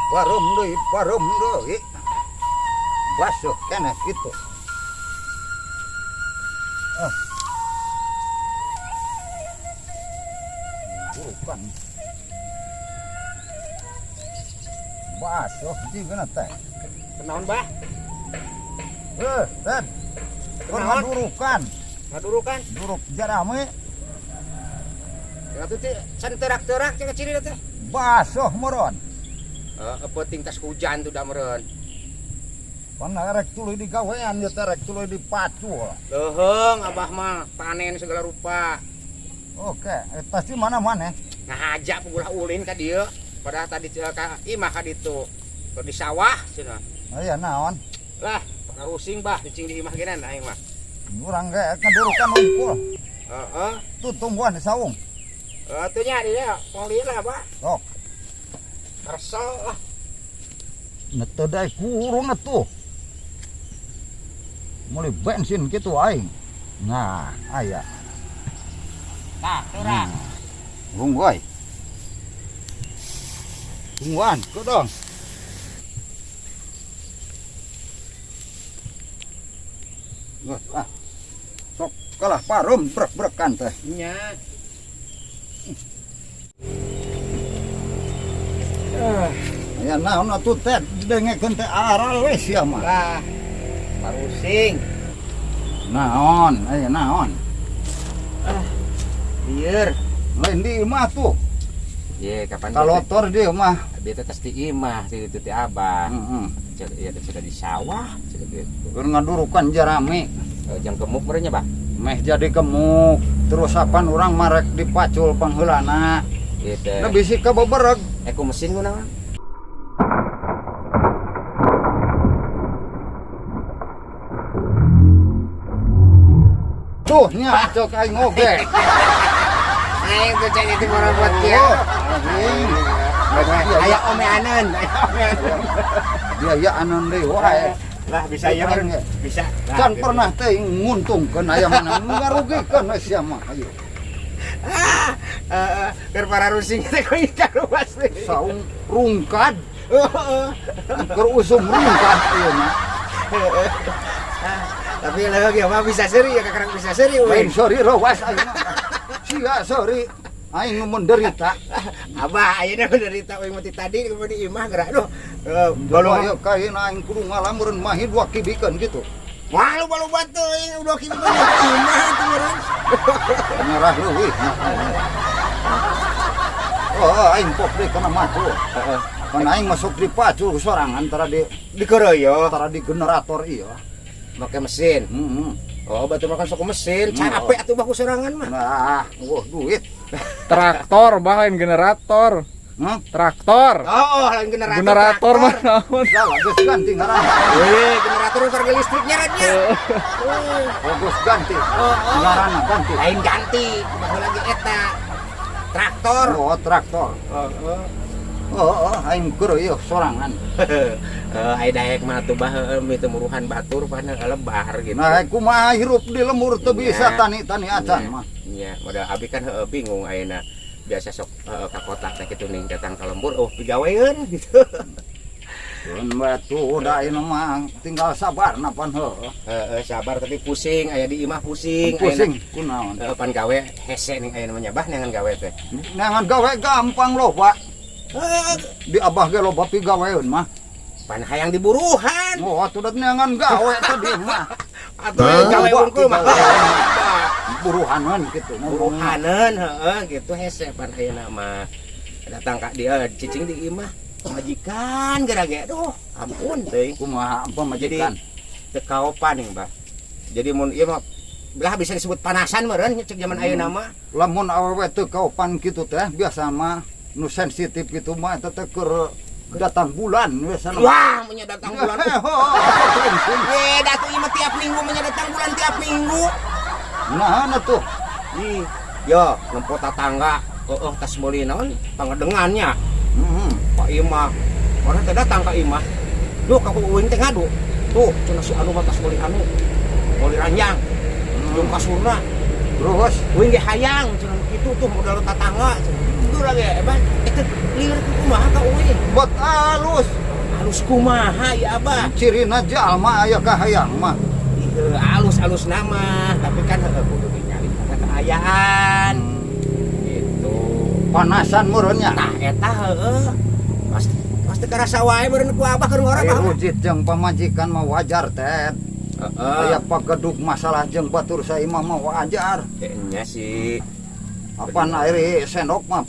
Pareum deui, pareum deui. Basuh keneh kitu. Ah. Bukan. Basuh jigana teh. Kenaon, Bah? Eh, Ted. Keur ngadurukan. Ngadurukan? Duruk jarame. Ya atuh teh can terak-terak cek ciri teh. Basuh meureun. Penting tas hujan tuh da meureun. Pan rek tuluy digawean ieu teh rek tuluy dipacul. Leuheung abah mah panen segala rupa. Oke, tas di mana-mana? Ngahaja pugulah ulin ka dieu. Padahal tadi ka imah ka ditu. Keur di sawah cenah. Aya naon? Lah, parusing bah cicing di imah geuna aing mah. Urang ge ngadurukan unggul. Heeh. Tuh tumbuhan di saung. Heeh, tuh nya dia tong lieu lah, Bah. Sok. Kesel lah. Teu daek kurung atuh. Meuli bensin kitu aing. Nah, aya. Tah, turah. Rung euy. Tungguan, kodong. Wah, ah. Sok kalah parum brek-brekan teh. Nya. Ya naon atuh teh dengekeun teh aral we sia mah. Lah, parusing. Naon, aya naon? Ah, lieur. Lain di imah tuh. Ye, kapan kalotor di imah. Abi teh tas di imah, di ditu teh abah. Heeh. Cek ieu teh sudah di sawah, cek gitu. Keur ngadurukan jarame. Jang gemuk meureun nya, Bah? Meh jadi gemuk. Terus apan urang marek dipacul pangheulana. Gitu. Nah bisi ka bebereg. Ku mesin kunaon? Tuh nya cek aing oge. Aing tuh cek itu marabot kieu. Aya omeaneun, aya omeaneun. Biayaaneun deui wae. Lah bisa ya bisa. Can pernah teh nguntungkeun aya mana ngarugikeun we sia mah ayo. Ah, keur para rusing teh kuy karuas teh. Saung rungkad. Keur usum rungkad ieu mah. Tapi leuh mah bisa seuri ya kakarang bisa seuri we. Lain seuri reuas ayeuna. Sia seuri. Aing nu menderita. Abah ayeuna menderita we mati tadi di imah gerak duh. Balu aya kain aing kudu ngalamureun mahi dua kibikeun gitu. Wah lu balu batu aing dua kibikeun imah atuh meureun. Ngarah leuwih. Oh, aing pok deui kana macul. Heeh. Kan aing masuk di pacul sorangan tara di dikeroyo, tara di generator ieu. Make mesin. Heeh. Oh, batu makan sok mesin, capek atuh baku sorangan mah. Nah, wah duit. Traktor bah lain generator. Hah? Traktor. Oh, lain generator. Generator mah naon? Salah, geus ganti ngaranna. Generator harga listriknya ratnya. Oh, geus ganti. Ngaranna ganti. Lain ganti, bahu lagi eta. Traktor. Oh, traktor. Heeh. Oh, aing keur ieu sorangan. Heeh, aya daek mah atuh bah heueuh teu muruhan batur pan lebar gitu. Nah, kumaha hirup di lembur teu bisa tani-tani acan mah. Nya, modal abi kan heueuh bingung ayeuna. Biasa sok ka kota teh kitu ning datang ka lembur oh pigaweun gitu. Keun batu da ayeuna mah tinggal sabar napan heueuh. Heeh, sabar tapi pusing aya di imah pusing. Pusing kunaon? Heeh, pan gawe hese ning ayeuna mah nya bah neangan gawe teh. Neangan gawe gampang loh, Pak. Di abah ge loba pigaweun mah. Pan hayang diburuhan. Oh, atuh da neangan gawe tadi mah. Atuh gawe unggul mah. Buruhaneun kitu. Buruhaneun heeh gitu hese pan ayeuna mah. Datang ka dieu cicing di imah. Majikan geura ge aduh, ampun teuing. Kumaha pamajikan? Jadi teu kaopan ning, Bah. Jadi mun ieu mah belah bisa disebut panasan meureun cek zaman ayeuna mah. Lamun awewe teu kaopan kitu teh biasa mah nu sensitif gitu mah eta teh keur datang bulan biasana. Wah, nya datang bulan. Ye, datu ieu mah tiap minggu nya datang bulan tiap minggu. Nah, atuh. Ih, yo nempo tatangga, heueuh tas meuli naon pangedengannya. Heeh. Pak Imah. Orang teh datang ka imah. Duh, ka uing teh ngadu. Tuh, cenah si anu mah tas meuli anu. Meuli ranjang. Jeung kasurna. Terus uing ge hayang cenah kitu tuh modal tatangga cenah. Batur ge, Abah. Itu lieur ku kumaha ka uing? Buat halus. Halus kumaha ya, Abah? Cirina jalma aya kahayang mah. Ih, halus-halus nama, tapi kan heueuh kudu ningali kana kaayaan. Gitu. Panasan meureun nya. Tah eta heueuh. Pas pas teu karasa wae meureun ku Abah keur ngora Ari mah. rujit jeung pamajikan mah wajar, Ted. Heeh. Aya pagedug masalah jeung batur saimah mah wajar. Nya sih. Apan ari sendok mah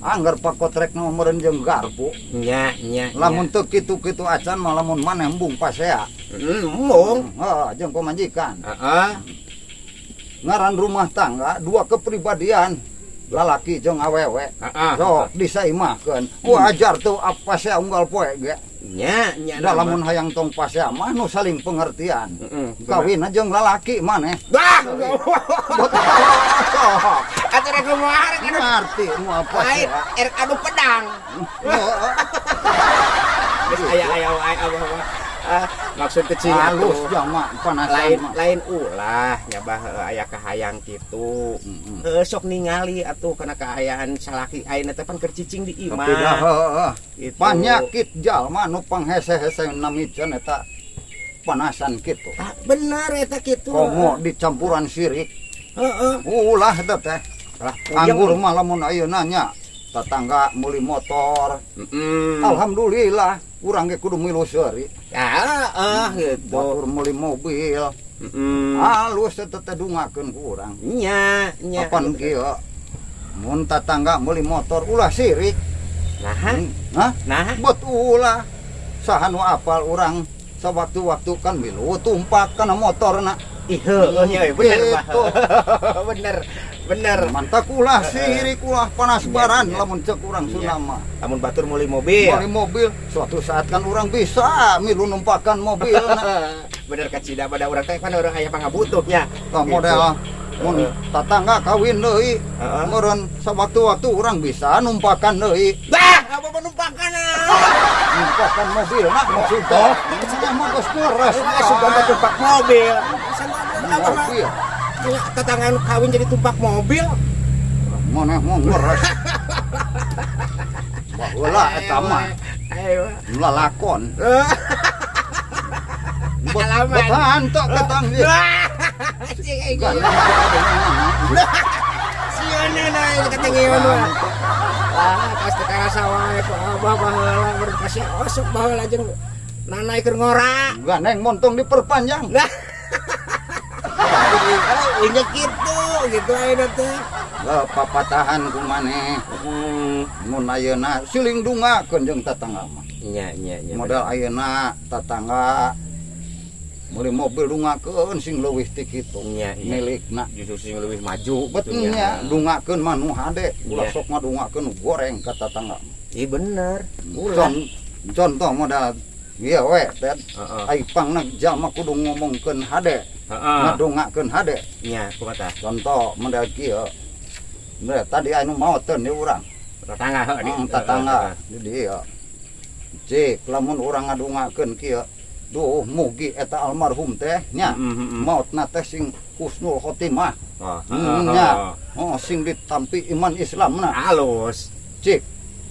angger pakotrek mah meureun jeung garpu. Nya nya. Lamun teu kitu-kitu acan mah lamun maneh embung pasea. Embung. Heeh, jeung pamajikan. Heeh. Ngaran rumah tangga dua kepribadian, lalaki jeung awewe. Heeh. Sok disaimahkeun. Wajar tuh apa pasea unggal poe ge. Nya nya. Da lamun hayang tong pasea mah nu saling pengertian. Heeh. Kawin jeung lalaki maneh. Bah. Sok. Atuh rek kumaha rek anu Ngarti moal lain pasea. erek adu pedang. Geus aya aya wae Abah mah. Ah, maksud kecil Halus atuh. jama panasan Lain mah. lain ulah nya, Bah, heueuh, aya kahayang kitu. Heueuh, sok ningali atuh kana kaayaan salaki ayeuna teh pan keur cicing di imah. Tapi dah heueuh. Gitu. Panyakit jalma nu panghese-hese namiceun eta panasan kitu. Ah, bener eta kitu. Komo dicampuran sirik. Heeh. Ulah eta teh. Lah, puyeng. Anggur mah lamun ayeuna nya tetangga meuli motor. Alhamdulillah urang ge kudu milu seuri. Ya, heeh gitu. Batur meuli mobil. Halus eta teh dungakeun ku urang. Nya, nya. Apan kieu? Mun tatangga meuli motor ulah sirik. Nah, Hah? nah. Bet ulah. Saha nu apal urang sewaktu-waktu kan milu tumpak kana motorna. Ih, heueuh nya bener, Bah. Gitu. Bener. Bener. Mantak ulah sirik, ulah panas Iya, baran iya. lamun cek urang Sunda mah. Lamun batur meuli mobil. Meuli mobil, suatu saat kan urang bisa milu numpakan mobil. Bener kacida pada urang teh kan urang aya pangabutuhnya. Tah model mun tatangga kawin deui, Heeh. meureun sewaktu-waktu urang bisa numpakan deui. Bah, apa penumpakan ah? Numpakan mobil nah maksud teh. Nya mah geus ngores. Sugan teh tumpak mobil. Bisa mobil apa mah? Mobil. Punya tetangga nu kawin jadi tumpak mobil. Maneh mau ngeres. Baheula eta mah Ayo. lalakon. Pengalaman. Bet hantok ketang ieu. Cing aing. Gandeng. Sieun na katengeun mah. Ah, pas teu karasa wae ku abah baheula berkasih osok baheula jeung nanai keur ngora. Gandeng montong diperpanjang. Nah. Ini gitu, gitu ayeuna teh. Lah papatahan ku maneh. Mun ayeuna siling dungakeun jeung tatangga mah. Nya nya nya. Modal ayeuna tatangga meuli mobil dungakeun sing leuwih ti kitu. Nya, nya. Milikna. Justru sing leuwih maju Bet gitu nya dungakeun mah nu hade, ulah Nya. sok ngadungakeun nu goreng ka tatangga. Ih bener. Ulah. Contoh modal ieu we, Ted. Heeh. Ai pangna jalma kudu ngomongkeun hade, Heeh. ngadungakeun hade. Nya, kumaha tah? Contoh model kieu. Nah, tadi anu maoteun di urang. Tetangga heuh di. Tetangga di dieu. Cik, lamun urang ngadungakeun kieu, duh mugi eta almarhum teh nya mautna teh sing husnul khotimah. Oh, Nya. Oh, sing ditampi iman Islamna. Halus. Cik,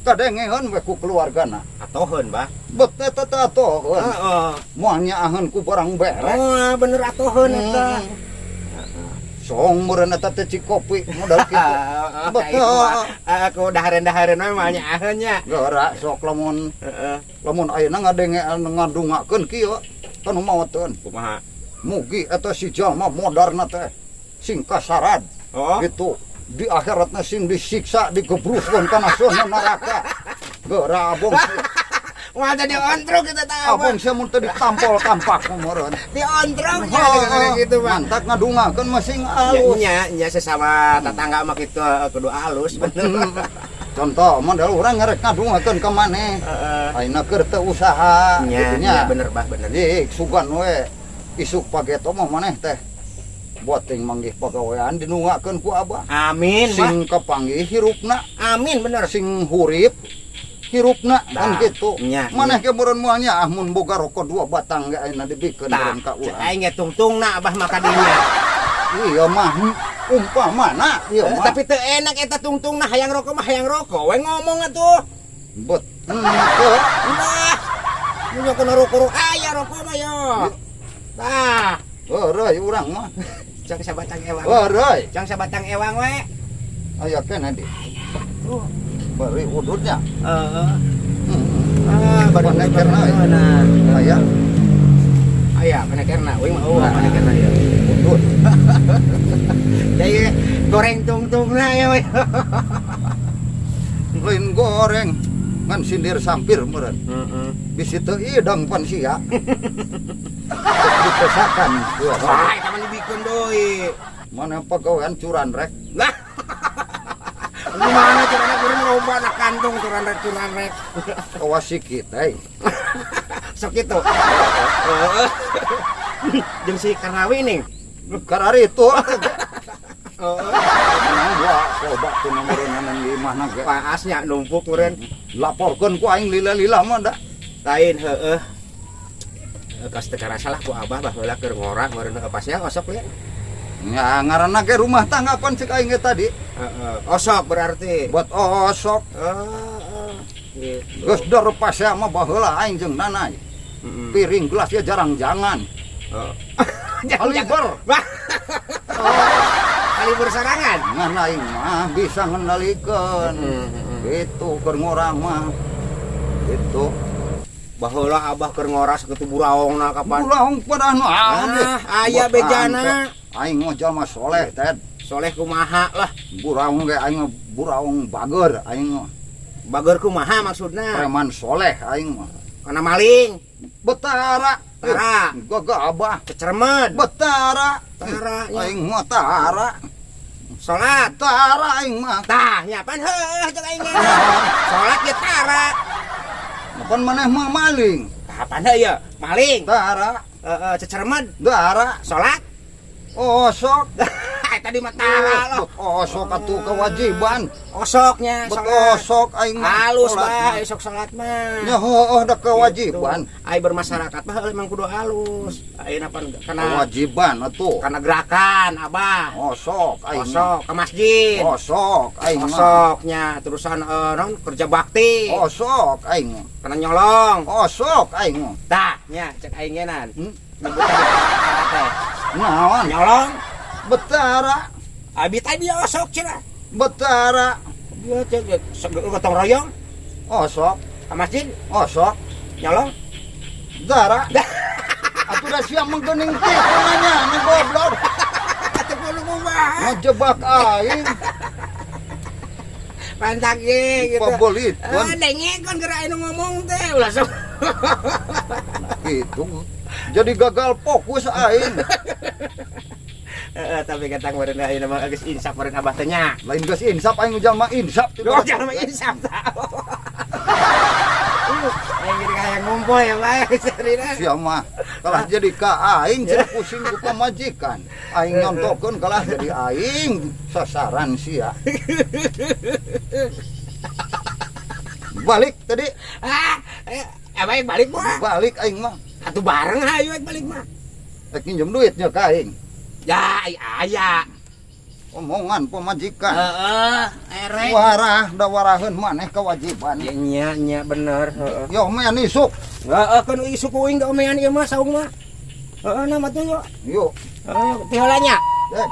kadengeun we ku keluargana. Atoheun, Bah. Bet eta teh atoheun. Heeh. Moal nyaaheun ku barang bere. Oh, bener atoheun eta. Song meureun eta teh cikopi modal kitu. Betul. Aku daharen-daharen we mah nyaaheun nya. Geura sok lamun Heeh. lamun ayeuna ngadenge ngadungakeun kieu kan maoteun. Kumaha? Mugi eta si jalma modarna teh sing kasarad Oh. gitu. Di akhiratna sing disiksa digebruskeun kana sono neraka. Geura abong Wah, tadi ontrog kita tahu. Abong sia mun teu ditampol kampak meureun. Diontrog ya gitu, Pak. Mantak ngadungakeun mah sing Ya, alus. nya, nya sesama tetangga mah kitu kudu alus bener. Contoh model urang ngerek ngadungakeun ka maneh. Heeh. Ayeuna keur teu usaha Nya, gitu nya nya. bener, Bah, bener. Jik sugan we isuk pageto mah maneh teh buat ting manggih pagawean dinungakeun ku abah. Amin, Bah. Sing kapanggih hirupna, Amin bener. sing hurip hirupna kan Tah, gitu. nya, Maneh ge meureun moal nya ah mun boga rokok dua batang ge ayeuna dibikeun Tah, meureun ka cek urang. aing ge tungtungna Abah mah ka dinya. Iya mah. Umpamana ieu mah. Tapi teu enak eta tungtungna, hayang rokok mah hayang rokok we ngomong atuh. Bet. Henteu. Nah, nu kana rokok aya rokok mah yo. Tah, Heureuy urang mah. Cang sabatang ewang. Heureuy. Cang sabatang ewang we. Aya keneh di. Bari udutnya. Heeh. Ah, baru Panekerna, eh. Nah, Aya aya panekerna, uing mah eueuh panekerna ya. Udut. Jadi goreng tungtungna ya we. Lain goreng. Ngan sindir sampir meureun. Heeh. Bisi teu idang pan sia. Dipesakan. Wah, eta mah dibikeun deui. Mana pagawean curan rek. Lah. Gimana caranya kuring loba na kantung curan rek curan rek. Kawas sikit eh. Sok kitu. Heeh. Jeung si Karnawi nih. Karari itu. Heeh. Menang gua loba tuh nomorna di imahna ge. Paasnya numpuk meureun. Laporkeun ku aing lila-lila mah da. Lain heeh. Kas teu karasa lah ku abah baheula keur ngora meureun heueuh pasnya osok lieu. Ya ngaranna ge rumah tangga pan cek aing ge tadi. Heeh. Osok berarti. Buat osok. Heeh. Gitu. Geus der pasea mah baheula aing jeung nanay. Piring gelas ya jarang jangan. Heeh. Kaliber. Wah. Kaliber sorangan. Ngan aing mah bisa ngendalikeun. Gitu keur ngorang mah. Gitu. Baheula abah keur ngora sakitu buraongna kapan. Buraong pada naon Ah, aya Buat bejana. angke. Aing mah jalma soleh, Ted. Soleh kumaha lah. Buraong ge aing mah buraong bager aing mah. Bager kumaha maksudna? Preman soleh aing mah. Kana maling, Betara. Tara. Gagabah. Cecermed, Betara. Tara, nya. Aing mah tara. Salat. Tara aing mah. Tah, nya pan heueuh cek aing ge. Salat ge tara. Pan maneh mah maling. Kapan heuh ya? Maling. Tara. Heeh, cecermed, Tara. salat. Osok. Tadi mah tara loh. Osok atuh kewajiban. Osoknya Bet salat. osok aing mah. Halus salat bah, mah. esok salat mah. Ya heueuh da kewajiban. Gitu. Ai bermasyarakat mah heueuh emang kudu halus. Ayeuna pan kana Kewajiban atuh. Kana gerakan abah. Osok aing mah. Osok ke masjid. Osok aing mah. Osoknya terusan non kerja bakti. Osok aing mah. Kana nyolong. Osok aing mah. Tah, nya cek aing ngenan. Nyebut tadi teh. Naon? Nyolong. Betara. Abi tadi osok cenah. Betara. Dia cek gotong royong Osok. ke masjid Osok. nyolong. Dara. Atuh da sia menggening kitu nanya nih goblok. Atuh kudu kumaha? Ngejebak aing. Pantak ge gitu. Pabolitkeun. Ah, dengekeun geura anu ngomong teh ulah sok. Gitu. Jadi gagal fokus aing. Heeh, tapi katang meureun ayeuna mah geus insaf meureun abah teh nya. Lain geus insaf aing jalma insaf. Oh, jalma insaf tah. Aing jadi hayang ngumpul ya, Pak. Sarina. Sia mah kalah jadi ka aing jadi pusing ku pamajikan. Aing nyontokeun kalah jadi aing sasaran sia. Balik tadi. Ah, abah balik mah. Balik aing mah. Atuh bareng hayu balik mah. Rek minjem duitnya ka aing. Ya, aya. Omongan pamajikan. Heeh, erek. Warah da waraheun maneh kewajiban. Ya nya nya bener, heeh. Yo omean isuk. Heeh, kan isuk uing da omean ieu mah saung mah. Heeh, nah mah tuh yo. Yuk. Heeh, ti heula nya. Dek.